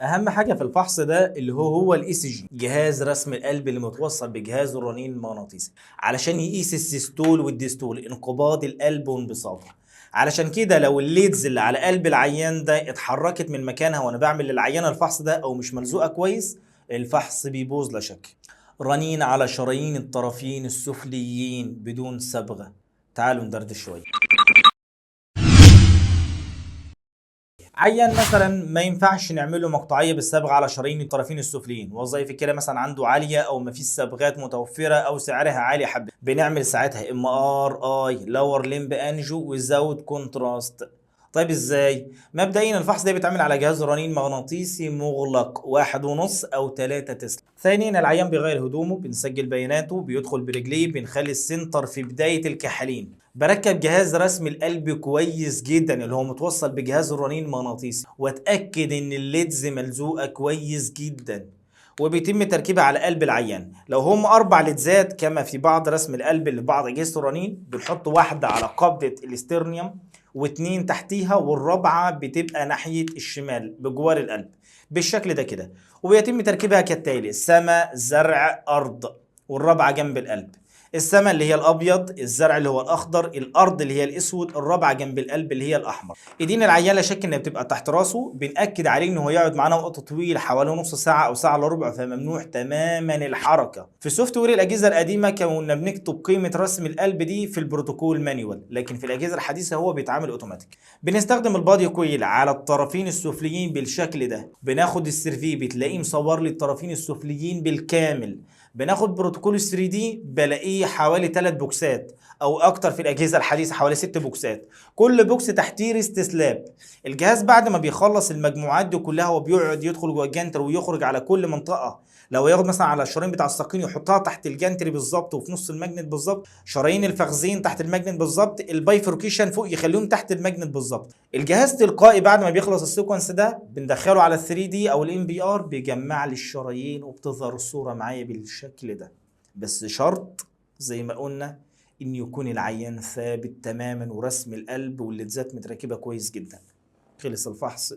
اهم حاجة في الفحص ده اللي هو ال ECG، جهاز رسم القلب اللي متوصل بجهاز الرنين المغناطيسي علشان يقيس ال systole وال diastole، انقباض القلب وانبساطه. علشان كده لو ال leads اللي على قلب العيان ده اتحركت من مكانها وانا بعمل للعيان الفحص ده او مش ملزوقه كويس، الفحص بيبوظ لا شك. رنين على شرايين الطرفين السفليين بدون صبغة. تعالوا ندردش شوية. عيان مثلا ما ينفعش نعمل له مقطعيه بالصبغه على شرايين الطرفين السفليين، وظائف الكلى مثلا عنده عالية او ما فيش صبغات متوفرة او سعرها عالي حبه، بنعمل ساعتها MRI lower limb angio without contrast. طيب ازاي؟ مبدئيا الفحص ده بيتعمل على جهاز رنين مغناطيسي مغلق 1.5 او 3 تسلا. ثانيا العيان بيغير هدومه، بنسجل بياناته، بيدخل برجليه، بنخلي ال center في بداية الكحالين، بركب جهاز رسم القلب كويس جدا اللي هو متوصل بجهاز الرنين المغناطيسي، واتاكد ان ال leads ملزوقه كويس جدا، وبيتم تركيبها على قلب العيان. لو هم 4 leads ات كما في بعض رسم القلب اللي في بعض اجهزة الرنين، بنحط واحدة على قبضه ال sternum واثنين تحتيها، والرابعة بتبقى ناحية الشمال بجوار القلب بالشكل ده كده، وبيتم تركيبها كالتالي: سما زرع ارض، والرابعة جنب القلب. السما اللي هي الابيض، الزرع اللي هو الاخضر، الارض اللي هي الاسود، الرابعة جنب القلب اللي هي الاحمر. ايدين العيان لا شك انها بتبقى تحت راسه، بنأكد عليه ان هو يقعد معانا وقت طويل حوالي نص ساعة او ساعة الا ربع، فممنوع تماما الحركة. في software الاجهزة القديمة كنا بنكتب قيمة رسم القلب دي في البروتوكول manual، لكن في الاجهزة الحديثة هو بيتعامل اوتوماتيك. بنستخدم ال body coil على الطرفين السفليين بالشكل ده، بناخد ال survey بتلاقيه مصور لي الطرفين السفليين بالكامل. بناخد بروتوكول 3D بلاقيه حوالي 3 box ات او اكتر، في الاجهزة الحديثة حوالي 6 box ات، كل box تحتيه wrist slab. الجهاز بعد ما بيخلص المجموعات دي كلها وبيقعد يدخل جوه ال gantry ويخرج على كل منطقة، لو ياخد مثلا على الشرايين بتاع الساقين يحطها تحت ال gantry بالظبط وفي نص ال magnet بالظبط، شرايين الفخذين تحت ال magnet بالظبط، ال bifurcation فوق يخليهم تحت ال magnet بالظبط. الجهاز تلقائي بعد ما بيخلص ال sequence ده بندخله على 3D او ال MPR، بيجمع لي الشرايين وبتظهر الصورة معايا بالشكل ده. بس شرط زي ما قلنا ان يكون العيان ثابت تماما ورسم القلب وال leads ات متركبه كويس جدا. خلص الفحص.